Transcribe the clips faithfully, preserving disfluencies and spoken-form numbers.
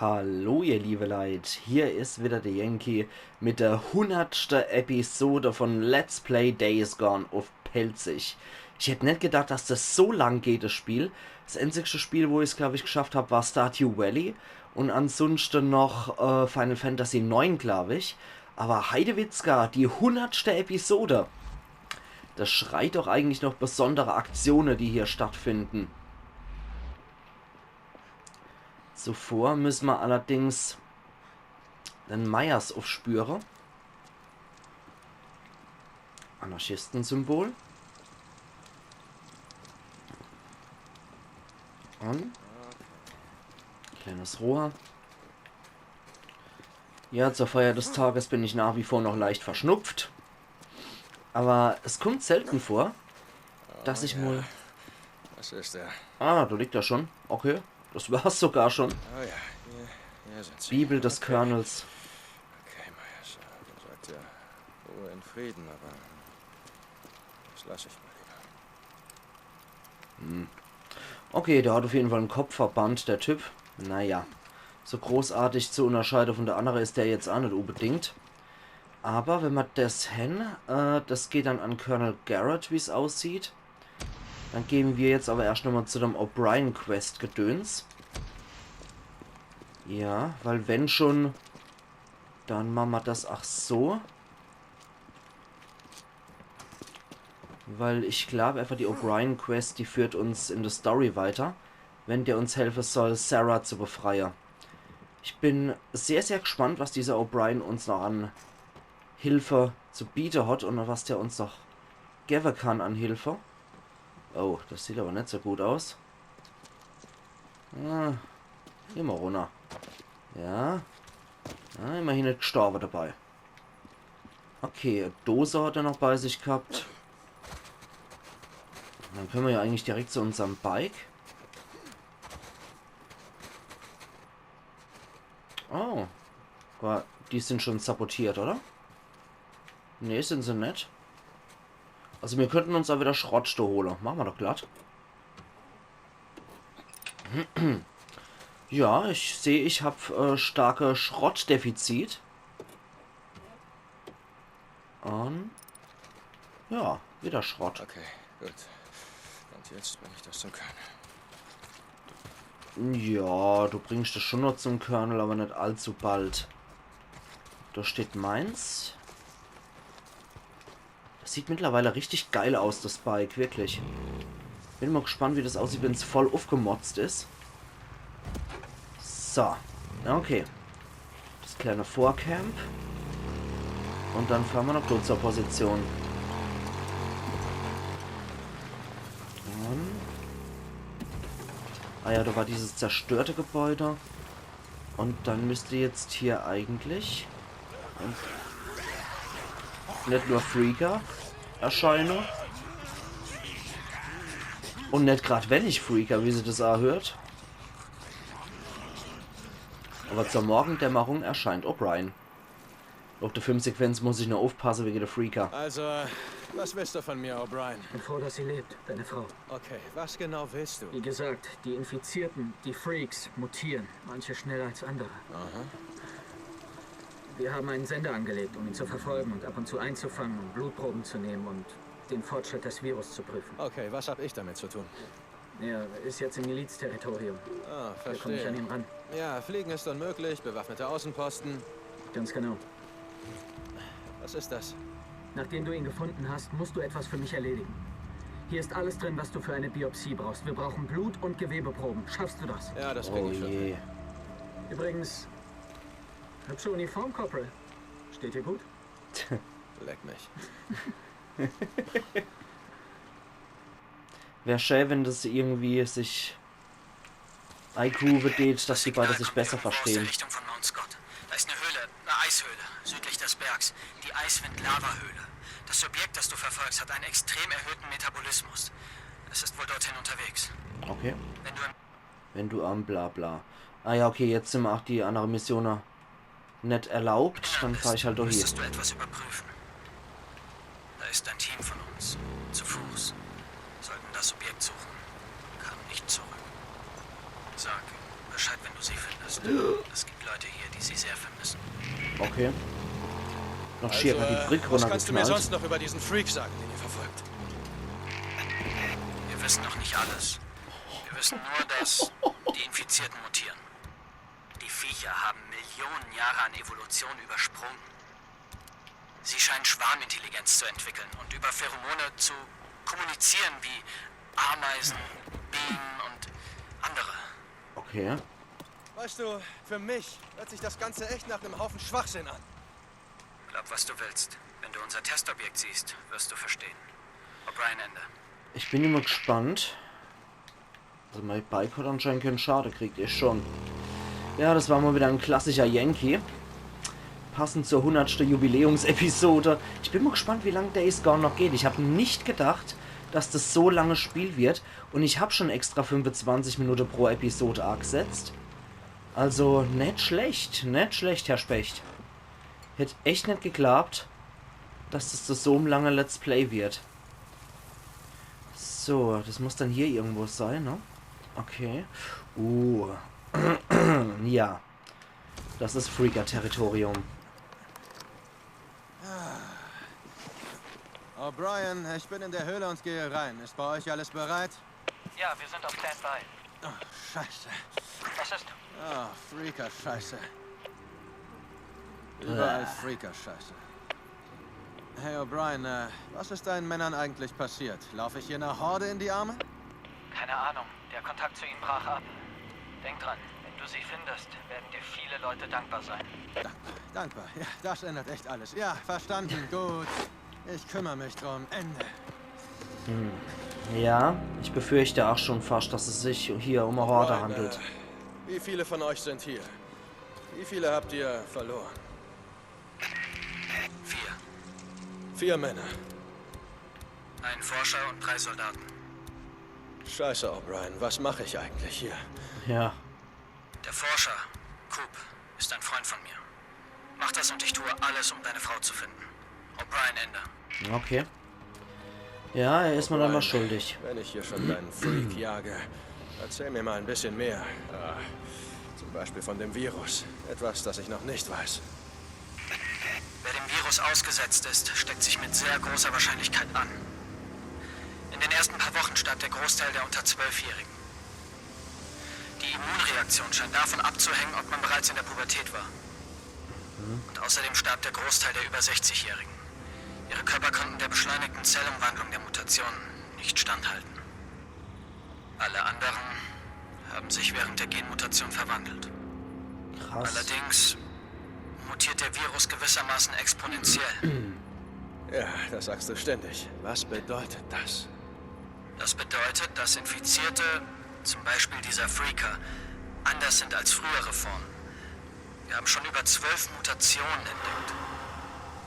Hallo ihr liebe Leit, hier is wieder de Yankee mit der hundertste Episode von Let's Play Days Gone uff Pälzisch. Ich hätt net gedacht, dass das so lang geht, das Spiel. Das einzigste Spiel, wo ich's, glaub ich, geschafft hab, war Stardew Valley und ansunschte noch äh, Final Fantasy neun, glaub ich. Aber Heidewitzka, die hundertste Episode. Das schreit doch eigentlich noch besondere Aktione, die hier stattfinden. Zuvor müsse mer allerdings den Myers uffspüre. Anarchistensymbol. Und kleines Rohr. Ja, zur Feier des Tages bin ich nach wie vor noch leicht verschnupft. Aber es kommt selten vor, dass ich mal... Was ist er? Ah, da liegt er schon. Okay, das war's sogar schon. Oh ja, hier, hier sind sie. Bibel des Colonels. Okay, Myers, du sagst ja, Ruhe in Frieden, aber das lasse ich mal lieber. Okay, der hat auf jeden Fall einen Kopfverband, der Typ. Naja, so großartig zu unterscheiden von der andere is der jetzt auch nicht unbedingt. Aber wenn mer das hen, äh, das geht dann an Colonel Garrett, wie's aussieht. Dann gehen wir jetzt aber erst nochmal zu dem O'Brien-Quest-Gedöns. Ja, weil wenn schon, dann machen mer das auch so. Weil ich glaub einfach, die O'Brien-Quest, die führt uns in der Story weiter, wenn der uns helfen soll, Sarah zu befreien. Ich bin sehr, sehr gespannt, was dieser O'Brien uns noch an Hilfe zu bieten hat und was der uns noch geben kann an Hilfe. Oh, das sieht aber nicht so gut aus. Ah, immer runter. Ja. Ja, immerhin nicht gestorben dabei. Okay, Dose hat er noch bei sich gehabt. Dann können wir ja eigentlich direkt zu unserem Bike. Oh. Wa-, die sind schon sabotiert, oder? Nee, sind sie nicht. Also wir könnten uns da wieder Schrott da holen. Machen wir doch glatt. Ja, ich sehe, ich hab äh, starke Schrottdefizit. Und ja, wieder Schrott. Okay, gut. Und jetzt bring ich das zum Colonel. Ja, du bringst das schon noch zum Colonel, aber nicht allzu bald. Da steht meins. Das sieht mittlerweile richtig geil aus, das Bike, wirklich. Bin mal gespannt, wie das aussieht, wenn's voll aufgemotzt ist. So, okay. Das kleine Vorcamp. Und dann fahren wir noch dort zur Position. Und ah ja, da war dieses zerstörte Gebäude. Und dann müsste jetzt hier eigentlich nicht nur Freaker erscheinen. Und nicht grad wenig Freaker, wie sie das auch hört. Aber zur Morgendämmerung erscheint O'Brien. Auf die Filmsequenz muss ich nur aufpassen wegen der Freaker. Also, was willst du von mir, O'Brien? Bin froh, dass sie lebt, deine Frau. Okay, was genau willst du? Wie gesagt, die Infizierten, die Freaks, mutieren. Manche schneller als andere. Wir haben einen Sender angelegt, um ihn zu verfolgen und ab und zu einzufangen und Blutproben zu nehmen und den Fortschritt des Virus zu prüfen. Okay, was hab ich damit zu tun? Er ist jetzt im Milizterritorium. Ah, Wir kommen nicht an verstehe. ihn ran. Ja, Fliegen ist unmöglich, bewaffnete Außenposten. Ganz genau. Was ist das? Nachdem du ihn gefunden hast, musst du etwas für mich erledigen. Hier ist alles drin, was du für eine Biopsie brauchst. Wir brauchen Blut und Gewebeproben. Schaffst du das? Ja, das krieg Oh ich schon. Je. Übrigens, hübsche Uniform, Corporal. Steht dir gut? Leck mich. Wär schön, wenn das irgendwie sich eingrooven tät, dass die beide sich besser verstehen. Richtung von Mount Scott. Da ist eine Höhle, eine Eishöhle, südlich des Bergs. Die Eiswind-Lava-Höhle. Das Subjekt, das du verfolgst, hat einen extrem erhöhten Metabolismus. Es ist wohl dorthin unterwegs. Okay. Wenn du im Wenn du am bla bla. Ah ja, okay, jetzt sind mir auch die andere Missione net erlaubt, dann fahr ich halt doch hier. Müsstest du etwas überprüfen. Da ist ein Team von uns. Zu Fuß. Sollten das Subjekt suchen. Kam nicht zurück. Sag Bescheid, wenn du sie findest. Es gibt Leute hier, die sie sehr vermissen. Okay. Noch Also, schierer die äh, Brücke was kannst du mir runtergeknallt. Sonst noch über diesen Freak sagen, den ihr verfolgt? Wir wissen noch nicht alles. Wir wissen nur, dass die Infizierten mutieren. Die Viecher haben Millionen Jahre an Evolution übersprungen. Sie scheinen Schwarmintelligenz zu entwickeln und über Pheromone zu kommunizieren wie Ameisen, Bienen und andere. Okay. Weißt du, für mich hört sich das Ganze echt nach einem Haufen Schwachsinn an. Glaub, was du willst. Wenn du unser Testobjekt siehst, wirst du verstehen. O'Brien, Ende. Ich bin immer gespannt. Also mein Bike hat anscheinend keinen Schade gekriegt, ich schon. Ja, das war mal wieder ein klassischer Yankee. Passend zur hundertsten Jubiläumsepisode. Ich bin mal gespannt, wie lang Days Gone noch geht. Ich habe nicht gedacht, dass das so lange Spiel wird. Und ich habe schon extra fünfundzwanzig Minuten pro Episode angesetzt. Also, nicht schlecht, nicht schlecht, Herr Specht. Hätt echt nicht geglaubt, dass das zu so einem langen Let's Play wird. So, das muss dann hier irgendwo sein, ne? Okay. Uh. Ja. Das ist Freaker-Territorium. O'Brien, ich bin in der Höhle und gehe rein. Ist bei euch alles bereit? Ja, wir sind auf Standby. Oh, Scheiße. Was ist? Ah, Freaker-Scheiße. Überall Freaker-Scheiße. Hey O'Brien, äh, was ist deinen Männern eigentlich passiert? Laufe ich hier einer Horde in die Arme? Keine Ahnung. Der Kontakt zu ihnen brach ab. Denk dran, wenn du sie findest, werden dir viele Leute dankbar sein. Dankbar. Ja, das ändert echt alles. Ja, verstanden. Gut. Ich kümmere mich drum. Ende. Ja, ich befürchte auch schon fast, dass es sich hier um eine Horde O'Brien, handelt. Äh, wie viele von euch sind hier? Wie viele habt ihr verloren? Vier. Vier Männer. Ein Forscher und drei Soldaten. Scheiße, O'Brien, was mache ich eigentlich hier? Ja. Der Forscher, Coop, ist ein Freund von mir. Mach das und ich tue alles, um deine Frau zu finden. O'Brien, Ende. Okay. Ja, er ist mir dann mal O'Brien, schuldig. Wenn ich hier schon deinen Freak jage, erzähl mir mal ein bisschen mehr. Äh, zum Beispiel von dem Virus. Etwas, das ich noch nicht weiß. Wer dem Virus ausgesetzt ist, steckt sich mit sehr großer Wahrscheinlichkeit an. In den ersten paar Wochen starb der Großteil der unter Zwölfjährigen. Die Immunreaktion scheint davon abzuhängen, ob man bereits in der Pubertät war. Und außerdem starb der Großteil der über sechzigjährigen. Ihre Körper konnten der beschleunigten Zellumwandlung der Mutationen nicht standhalten. Alle anderen haben sich während der Genmutation verwandelt. Krass. Allerdings mutiert der Virus gewissermaßen exponentiell. Ja, das sagst du ständig. Was bedeutet das? Das bedeutet, dass Infizierte, zum Beispiel dieser Freaker, anders sind als frühere Formen. Wir haben schon über zwölf Mutationen entdeckt.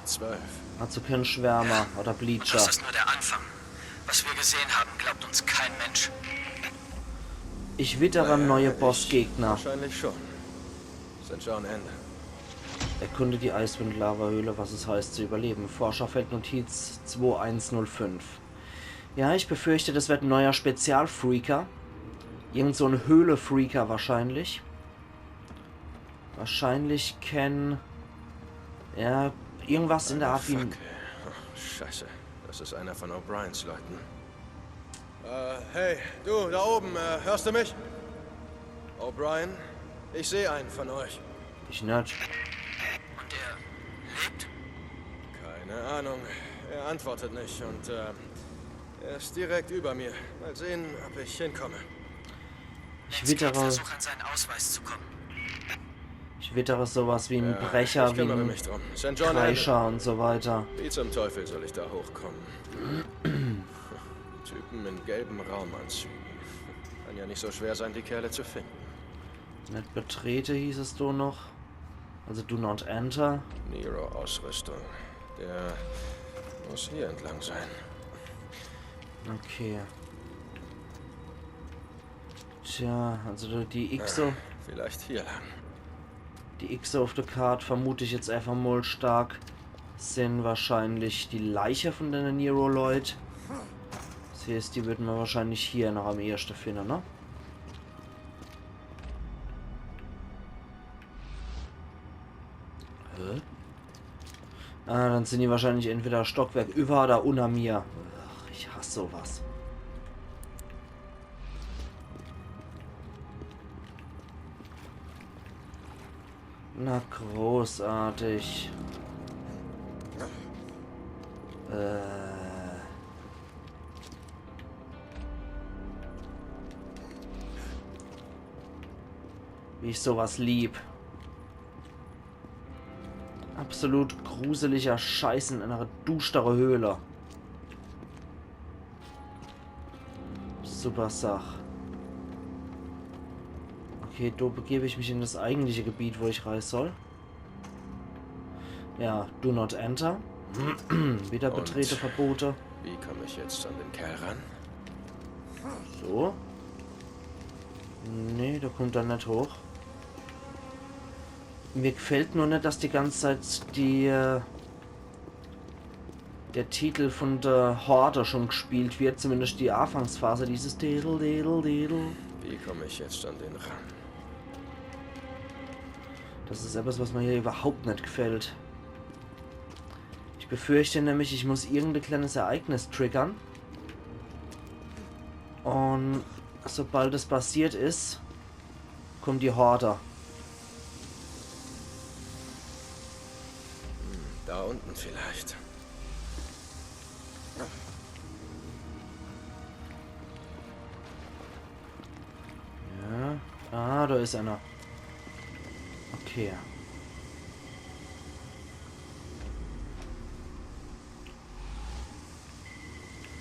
Zwölf. Also kein Schwärmer oder Und Bleacher. Das ist nur der Anfang. Was wir gesehen haben, glaubt uns kein Mensch. Ich wittere neue Ich Bossgegner. Wahrscheinlich schon. Saint John, Ende. Erkunde die Icewind-Lava-Höhle, was es heißt zu überleben. Forscherfeldnotiz zwei eins null fünf. Ja, ich befürchte, das wird ein neuer Spezialfreaker. Irgend so ein Höhle-Freaker wahrscheinlich. Wahrscheinlich kein... Ja, irgendwas in der Art wie ein... Fuck. Oh, Scheiße. Das ist einer von O'Briens Leuten. Äh, hey, du, da oben, äh, hörst du mich? O'Brien, ich sehe einen von euch. Ich nicht. Und er lebt? Keine Ahnung. Er antwortet nicht und, äh, er ist direkt über mir. Mal sehen, ob ich hinkomme. Ich Lance Cade, wittere, versuch, an seinen Ausweis zu kommen. ich wittere sowas wie ein Ja, Brecher, ich wie kümmere ein mich drum. Saint John, Ende. Kreischer und so weiter. Wie zum Teufel soll ich da hochkommen? Typen in gelben Raumanzügen. Kann ja nicht so schwer sein, die Kerle zu finden. Nicht betrete hieß es do noch. Also do not enter. Nero-Ausrüstung. Der muss hier entlang sein. Okay. Tja, also die X, Vielleicht hier lang. die X auf der Karte vermute ich jetzt einfach mal stark, sind wahrscheinlich die Leiche von den Nero-Leut. Das heißt, die würden wir wahrscheinlich hier noch am ehesten finden, ne? Hä? Ah, dann sin die wahrscheinlich entweder Stockwerk über oder unter mir. Ach, ich hass sowas. Na, großartig. Äh. Wie ich sowas lieb. Absolut gruseliger Scheiß in einer dustere Höhle. Super Sach. Okay, do begebe ich mich in das eigentliche Gebiet, wo ich rein soll. Ja, do not enter. Wieder Betrete verbote. Wie komme ich jetzt an den Kerl ran? So. Nee, der kommt da net hoch. Mir gefällt nur net, dass die ganze Zeit die, äh, der Titel von der Horde schon gespielt wird, zumindest die Anfangsphase dieses Titel, Titel, Titel. Wie komme ich jetzt an den ran? Das ist etwas, was mir hier überhaupt net gefällt. Ich befürchte nämlich, ich muss irgendein kleines Ereignis triggern. Und sobald es passiert ist, kommt die Horde. Da unten vielleicht. Ja. Ah, da ist einer. Okay.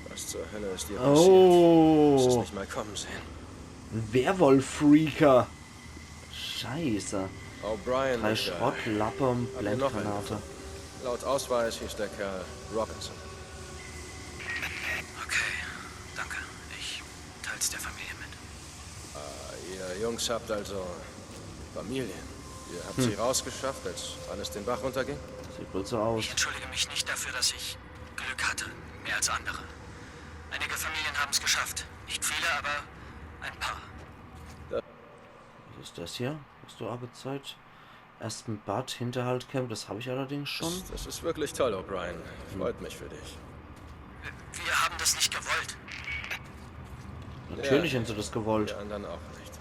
Was zur Hölle ist dir passiert? Oh. Hast du es nicht mal kommen sehen? Ein Werwolf-Freaker. Scheiße. O'Brien. Drei Schrottlappe und Blendgranate. Laut Ausweis hieß der Kerl Robinson. Okay, danke. Ich teil's der Familie mit. Äh, ihr Jungs habt also Familien. Ihr habt sie rausgeschafft, als alles den Bach runterging? Sieht wohl so aus. Ich entschuldige mich nicht dafür, dass ich Glück hatte. Mehr als andere. Einige Familien haben's geschafft. Nicht viele, aber ein paar. Was ist das hier? Hast du Arbeitszeit? Aspen Butt, Hinterhalt Camp, das hab ich allerdings schon. Das ist wirklich toll, O'Brien. Freut mich für dich. Wir haben das nicht gewollt. Natürlich haben sie das gewollt. Die anderen auch nicht.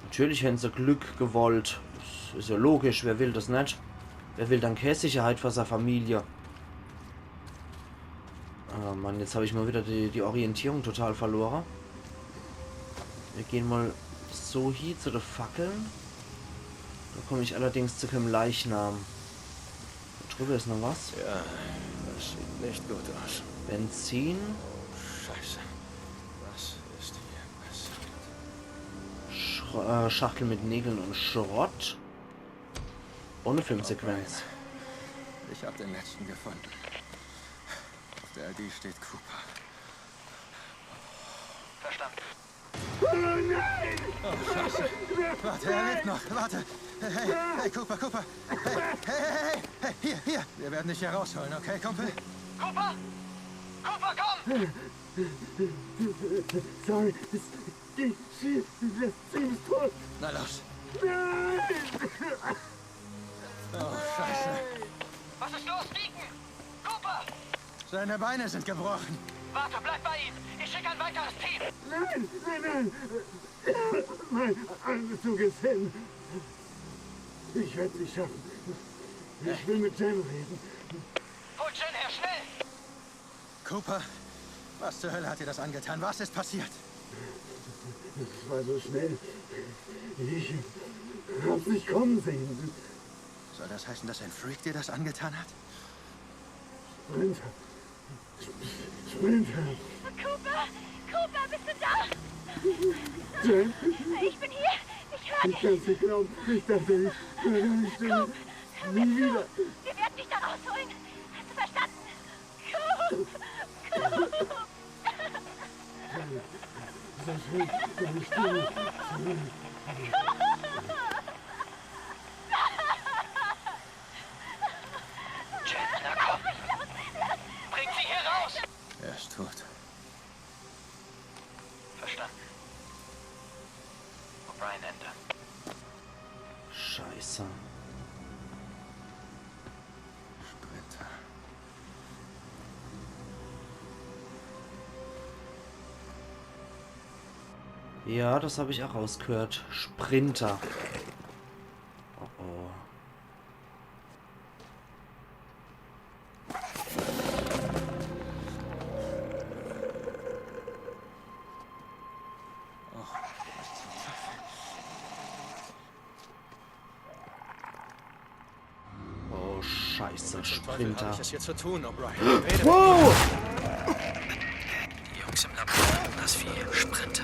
Natürlich haben sie Glück gewollt. Das ist ja logisch, wer will das net? Wer will dann keine Sicherheit für seine Familie? Oh Mann, jetzt hab ich mal wieder die, die Orientierung total verloren. Wir gehen mal so hier zu den Fackeln. Da komme ich allerdings zu keinem Leichnam. Da drüber ist noch was. Ja, das sieht nicht gut aus. Benzin. Oh, Scheiße. Was ist hier passiert? Schro äh, Schachtel mit Nägeln und Schrott. Ohne Filmsequenz. Ich hab den letzten gefunden. Auf der I D steht Cooper. Verstanden. Oh, Scheiße. Warte, er lebt noch. Warte. Hey, hey, hey, Cooper, Cooper. Hey, hey, hey, hey, hey, hier, hier. Wir werden dich hier rausholen, okay, Kumpel? Cooper! Cooper, komm! Sorry, es ging schief. Du lässt ziemlich tot. Na los. Nein! Oh, Scheiße. Was ist los, Deacon? Cooper! Seine Beine sind gebrochen. Warte, bleib bei ihm. Ich schicke ein weiteres Team. Nein, nein, nein. Mein Anzug ist hin. Ich werde es nicht schaffen. Ich will mit Jen reden. Hol Jen her, schnell! Cooper, was zur Hölle hat dir das angetan? Was ist passiert? Es war so schnell. Ich hab's nicht kommen sehen. Soll das heißen, dass ein Freak dir das angetan hat? Sprinter. Sprinter. Cooper! Cooper, bist du da? Jen? Ich bin hier. Ich höre dich. Ich kann's nicht glauben. Ich dachte, ich höre deine Stimme. Coop, hör mir zu. Nie wieder. Wir werden dich da rausholen. Hast du verstanden? Coop! Coop! Jen, na komm! Bring sie hier raus! Er ist tot. Verstanden. O'Brien, Ende. Scheiße. Ja, das hab ich auch rausgehört. Sprinter. Oh oh. Oh, scheiße, Sprinter. Was zum Teufel hab ich es hier zu tun, O'Brien? Rede mit mir. Wow! Die Jungs im Labor nennen das Vieh Sprinter.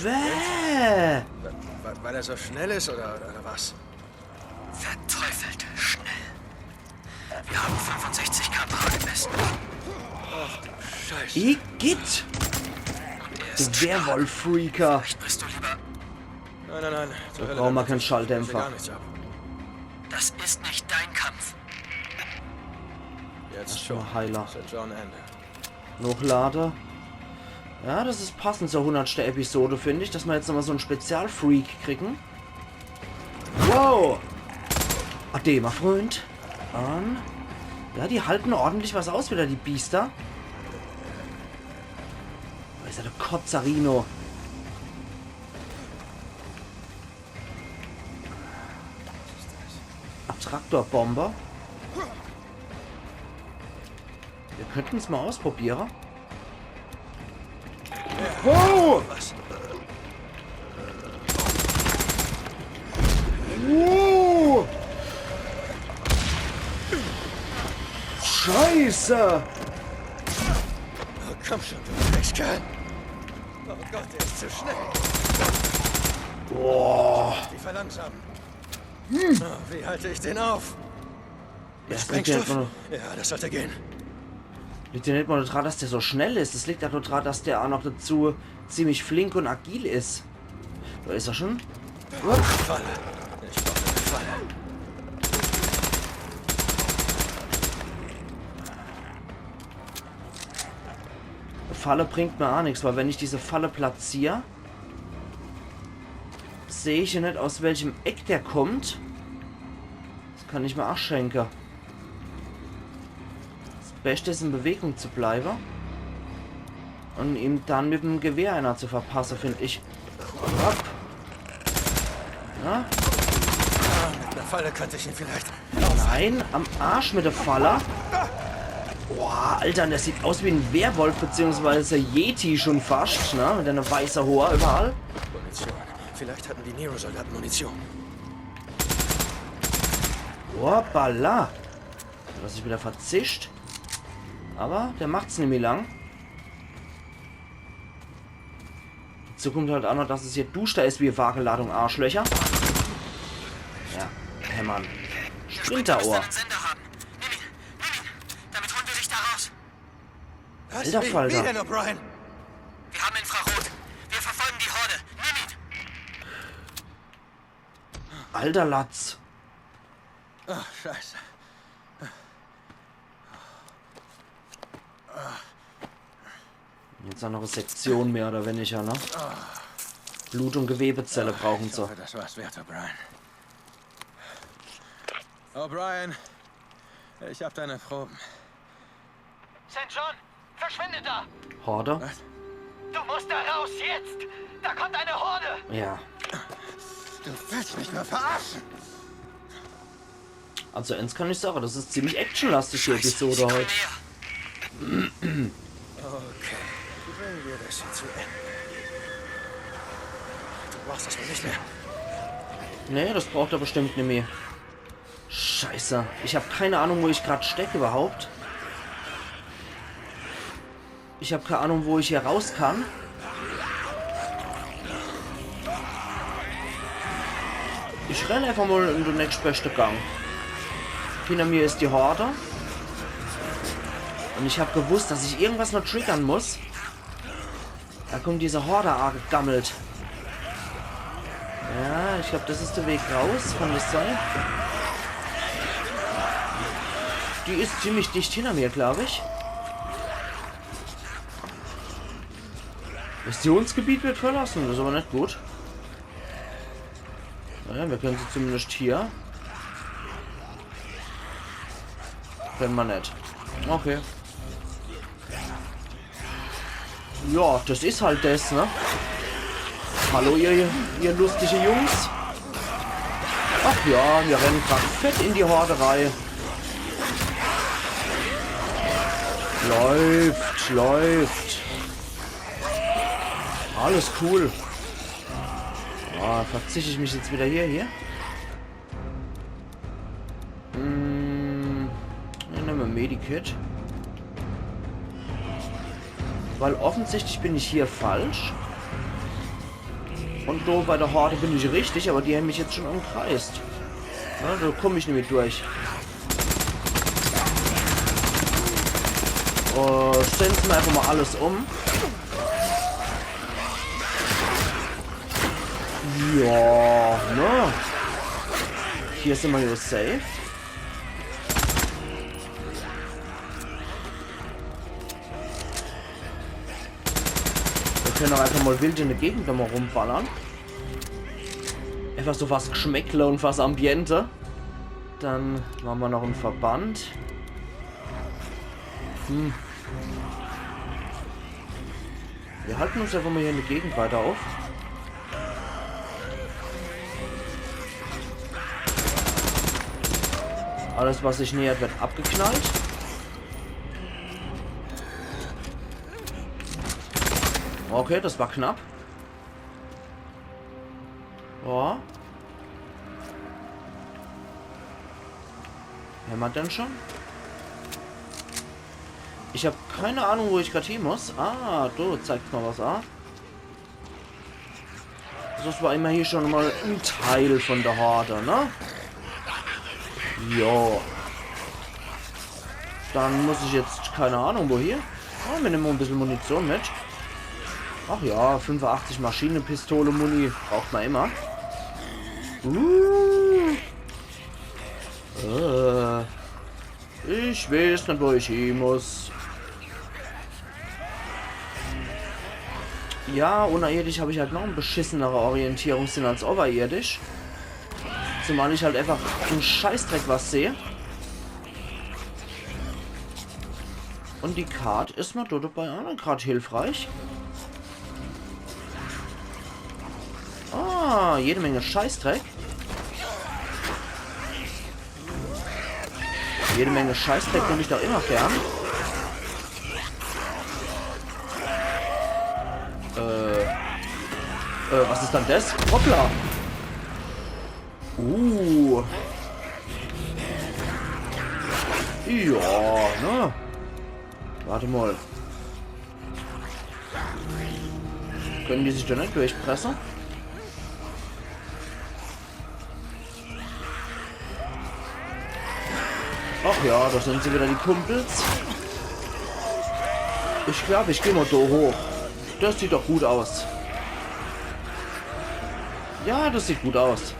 Wäh? Weil, weil er so schnell ist oder, oder was? Verteufelt schnell. Wir haben fünfundsechzig K P H gemessen. Ach du Scheiße. Igitt! Und er ist stark. Du Werwolf-Freaker. Vielleicht brichst du lieber. Nein, nein, nein. Da brauchen wir keinen Schalldämpfer. Gar nichts ab. Das ist nicht dein Kampf. Jetzt schon. Heiler. Saint John Ende. Hochlade. Ja, das ist passend zur hundertste Episode, finde ich, dass wir jetzt nochmal so einen Spezialfreak kriegen. Wow! Ade, mein Freund. Ähm, ja, die halten ordentlich was aus wieder, die Biester. Da ist ja der Kotzerino. Attraktorbombe. Wir könnten's mal ausprobieren. Wow! Wow! Scheiße! Oh, komm schon, du Dreckskerl! Oh Gott, der ist zu schnell! Boah! Die verlangsamen. Oh, wie halte ich den auf? Ja, das liegt ja nicht mal, ja, das sollte gehen. Liegt ja nicht mal dran, dass der so schnell ist. Das liegt ja nur dran, dass der auch noch dazu ziemlich flink und agil ist. Da ist er schon. Falle. Ich brauche eine Falle. Falle bringt mir auch nichts, weil wenn ich diese Falle platziere, sehe ich ja nicht, aus welchem Eck der kommt. Das kann ich mir auch schenken. Das Beste ist, in Bewegung zu bleiben und ihm dann mit dem Gewehr einer zu verpassen, finde ich. Hopp. Na? Mit einer Falle könnte ich ihn vielleicht. Nein, am Arsch mit der Falle. Boah, Alter, der sieht aus wie ein Werwolf beziehungsweise Yeti schon fast, ne? Mit einer weißen Hoor überall. Munition. Vielleicht hatten die Nero-Soldaten Munition. Hoppala. Hat er sich wieder verzischt. Aber der macht's nimmi lang. Dazu kommt halt auch noch, dass es hier duster ist wie Wagenladung, Arschlöcher. Ja, Hämmern. Sprinterohr. Der Sprinter muss einen Sender haben. Nimm ihn, nimm ihn. Damit holen wir dich da raus. Was? Alter Falter. Wie, wie denn, O'Brien? Wir haben Infrarot. Wir verfolgen die Horde. Nimm ihn. Alter Latz. Ach, Scheiße. Jetzt auch noch eine Sektion mehr oder weniger, ne? Blut- und Gewebezelle brauchen sie. Ich hoffe, das war's wert, O'Brien. O'Brien, ich hab deine Proben. Saint John, verschwinde da! Horde? Was? Du musst da raus, jetzt! Da kommt eine Horde! Ja. Du willst mich nur verarschen! Also eins kann ich sagen, das ist ziemlich actionlastig, die Episode heute. Okay, bringen wir das hier zu Ende. Du brauchst das wohl nicht mehr. Nee, das braucht er bestimmt nimmi. Scheiße, ich hab keine Ahnung, wo ich grad steck überhaupt. Ich hab keine Ahnung, wo ich hier raus kann. Ich renn einfach mal in den nächstbeste Gang. Hinter mir ist die Horde. Und ich hab gewusst, dass ich irgendwas noch triggern muss. Da kommt diese Horde angegammelt. Ja, ich glaub, das ist der Weg raus. Kann das sein? Die ist ziemlich dicht hinter mir, glaub ich. Missionsgebiet wird verlassen, das ist aber nicht gut. Naja, wir können sie zumindest hier. Können wir nicht. Okay. Ja, das ist halt das, ne? Hallo, ihr, ihr lustige Jungs. Ach ja, mir rennen grad fett in die Horde rei. Läuft, läuft. Alles cool. Ah, verzicht ich mich jetzt wieder hier, hier? Hm, ja, nemme mer Medikit. Weil offensichtlich bin ich hier falsch. Und do bei der Horde bin ich richtig, aber die hän mich jetzt schon umkreist. Ja, do komm ich nimmi durch. Oh, setzen mer einfach mal alles um. Ja, ne? Hier sin mer ja safe. Mir kenne doch einfach mal wild in der Gegend mal rumballern. Einfach so was Geschmäckle und was Ambiente. Dann mache mer noch en Verband. Hm. Mir halte uns einfach mal hier in der Gegend weiter auf. Alles, was sich nähert, wird abgeknallt. Okay, das war knapp. Ja. Hämmer dann schon? Ich hab keine Ahnung, wo ich grad hin muss. Ah, do zeigt's mal was, ah. Das war immerhin schon mal en Teil von der Horde, ne? Jo. Dann muss ich jetzt, keine Ahnung, wo hier. Ah, mir nemme mal e bissel Munition mit. Ach ja, fünfundachtzig Maschinepistole-Muni braucht mer immer. Uh. Äh. Ich weeß net, wo ich hin muss. Ja, unnerirdisch hab ich halt noch e beschissenere Orientierungssinn als oberirdisch. Zumal ich halt einfach en Scheißdreck was seh. Und die Kart is mer do dabei aa net grad hilfreich. Ah, jede Menge Scheißdreck. Jede Menge Scheißdreck nemm ich doch immer gern. Äh, äh, was is dann das? Hoppla! Uh. Ja, ne? Warte mal. Können die sich do net durchpresse? Ach ja, do sin se wieder, die Kumpels. Ich glaub, ich geh mal do hoch. Das sieht doch gut aus. Ja, das sieht gut aus.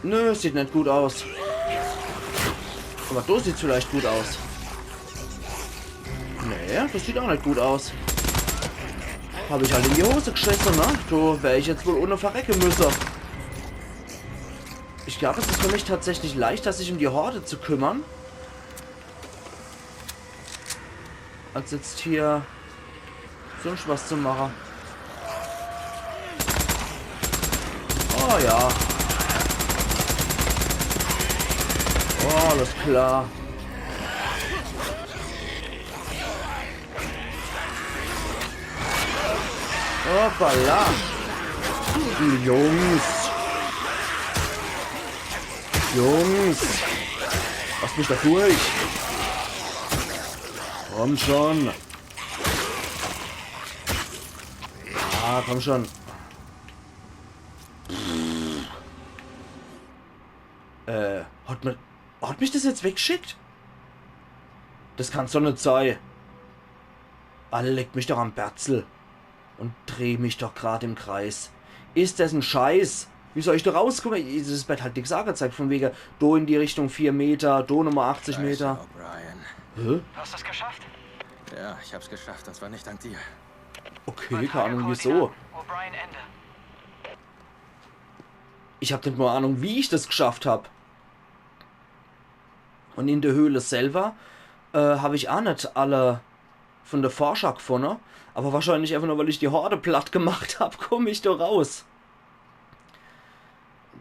Nö, sieht net gut aus. Aber do sieht's vielleicht gut aus. Nee, das sieht aa net gut aus. Hab ich halt in die Hose geschisse, ne? Do wär ich jetzt wohl unne verrecke müsse. Ich glaub, es is für mich tatsächlich leichter, sich um die Horde zu kümmern, als jetzt hier sonst was zu mache. Oh ja. Oh, alles klar. Hoppala. Jungs. Jungs. Lasst mich da durch. Komm schon. Ah, komm schon. Äh, hat, mir, hat mich das jetzt weggeschickt? Das kann's doch net sei. Alle, leck mich doch am Berzel. Und dreh mich doch grad im Kreis. Is das en Scheiß? Wie soll ich do rauskomme? Es werd halt nix agezeigt, von wege, do in die Richtung vier Meter, do nochmal achtzig Meter. Scheiße, O'Brien. Hä? Hast du's geschafft? Ja, ich hab's geschafft, und zwar nicht dank dir. Okay, keine Ahnung, wieso. O'Brien, Ende. Ich hab net mal Ahnung, wie ich das geschafft hab. Und in der Höhle selber, äh, hab ich aa net alle von de Forscher gfunne, aber wahrscheinlich einfach nur, weil ich die Horde platt gemacht hab, komm ich do raus.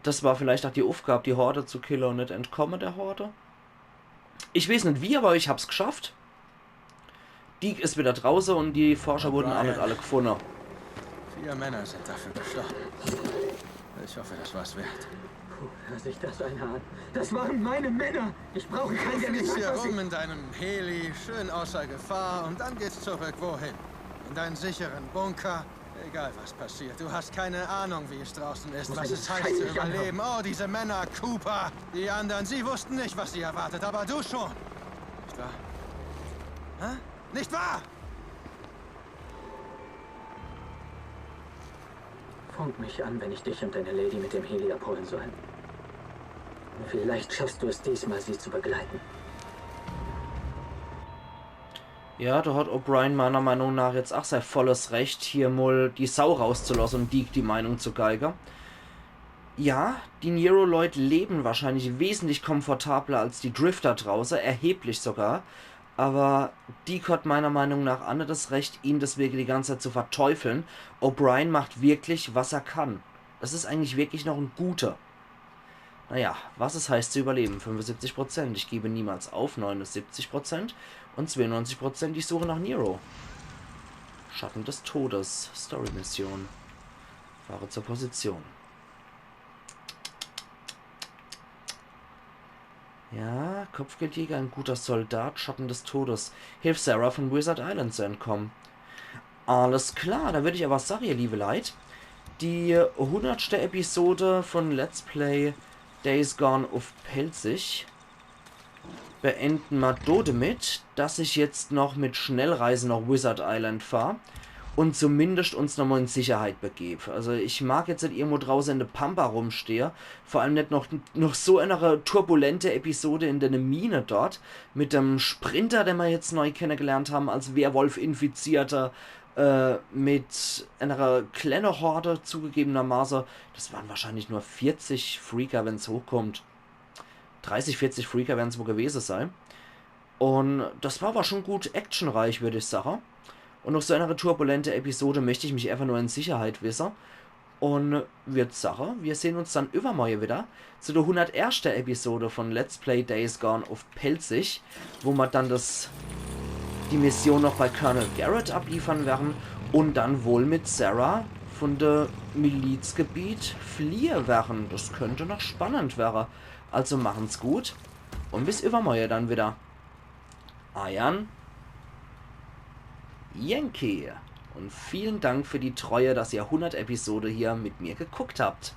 Das war vielleicht ach die Aufgab, die Horde zu kille und net entkomme der Horde. Ich weeß net wie, aber ich hab's gschafft. Deek is wieder drauße und die Forscher wurden ach net alle gfunne. Vier Männer sind dafür gestorben. Ich hoffe, das war's wert. Hör sich das einer an. Das waren meine Männer. Ich brauche keinen, der mir Flieg sagt, hier was ich... rum in deinem Heli, schön außer Gefahr, und dann geht's zurück. Wohin? In deinen sicheren Bunker. Egal, was passiert. Du hast keine Ahnung, wie es draußen ist, was es heißt zu überleben. Oh, diese Männer, Cooper. Die anderen, sie wussten nicht, was sie erwartet, aber du schon. Nicht wahr? Hä? Nicht wahr? Funk mich an, wenn ich dich und deine Lady mit dem Heli abholen soll. Vielleicht schaffst du es diesmal, sie zu begleiten. Ja, do hat O'Brien meiner Meinung nach jetzt ach sei volles Recht, hier mol die Sau rauszulasse und Deek die Meinung zu geige. Ja, die Nero-Leut leben wahrscheinlich wesentlich komfortabler als die Drifter drauße, erheblich sogar. Aber Deek hat meiner Meinung nach ach net das Recht, ihn deswege die ganze Zeit zu verteufeln. O'Brien macht wirklich, was er kann. Das is eigentlich wirklich noch en Guter. Naja, was es heißt zu überleben. Fünfundsiebzig Prozent. Ich gebe niemals auf. Neunundsiebzig Prozent. Und zweiundneunzig Prozent. Ich suche nach Nero. Schatten des Todes. Story-Mission. Fahre zur Position. Ja, Kopfgeldjäger, ein guter Soldat, Schatten des Todes. Hilf Sarah, von Wizard Island zu entkommen. Alles klar, da würd ich aber sage, ihr liebe Leit, die hundertste Episode von Let's Play Days Gone uff Pälzisch beenden ma do demit, dass ich jetzt noch mit Schnellreise nach Wizard Island fahr und zumindest uns nochmal in Sicherheit begeb. Also ich mag jetzt net irgendwo drauße in de Pampa rumstehe, vor allem net noch, noch so eine turbulente Episode in der Mine dort, mit dem Sprinter, den wir jetzt neu kennengelernt haben, als Werwolf-Infizierter, äh, mit einer kleinen Horde zugegebenermaßen. Das waren wahrscheinlich nur vierzig Freaker, wenn's hochkommt. Dreißig, vierzig Freaker werden's wohl gewesen sein. Und das war aber schon gut actionreich, würd ich sagen. Und nach so einer turbulente Episode möcht ich mich einfach nur in Sicherheit wisse. Und würd sagen, wir sehen uns dann übermorgen wieder zu der hunderterste Episode von Let's Play Days Gone uff Pälzisch, wo ma dann das, die Mission noch bei Colonel Garrett abliefern werden und dann wohl mit Sarah von der Milizgebiet fliehe werden. Das könnte noch spannend werden. Also machen's gut und bis übermorgen dann wieder. Eiern Yankee. Und vielen Dank für die Treue, dass ihr hundert Episode hier mit mir geguckt habt.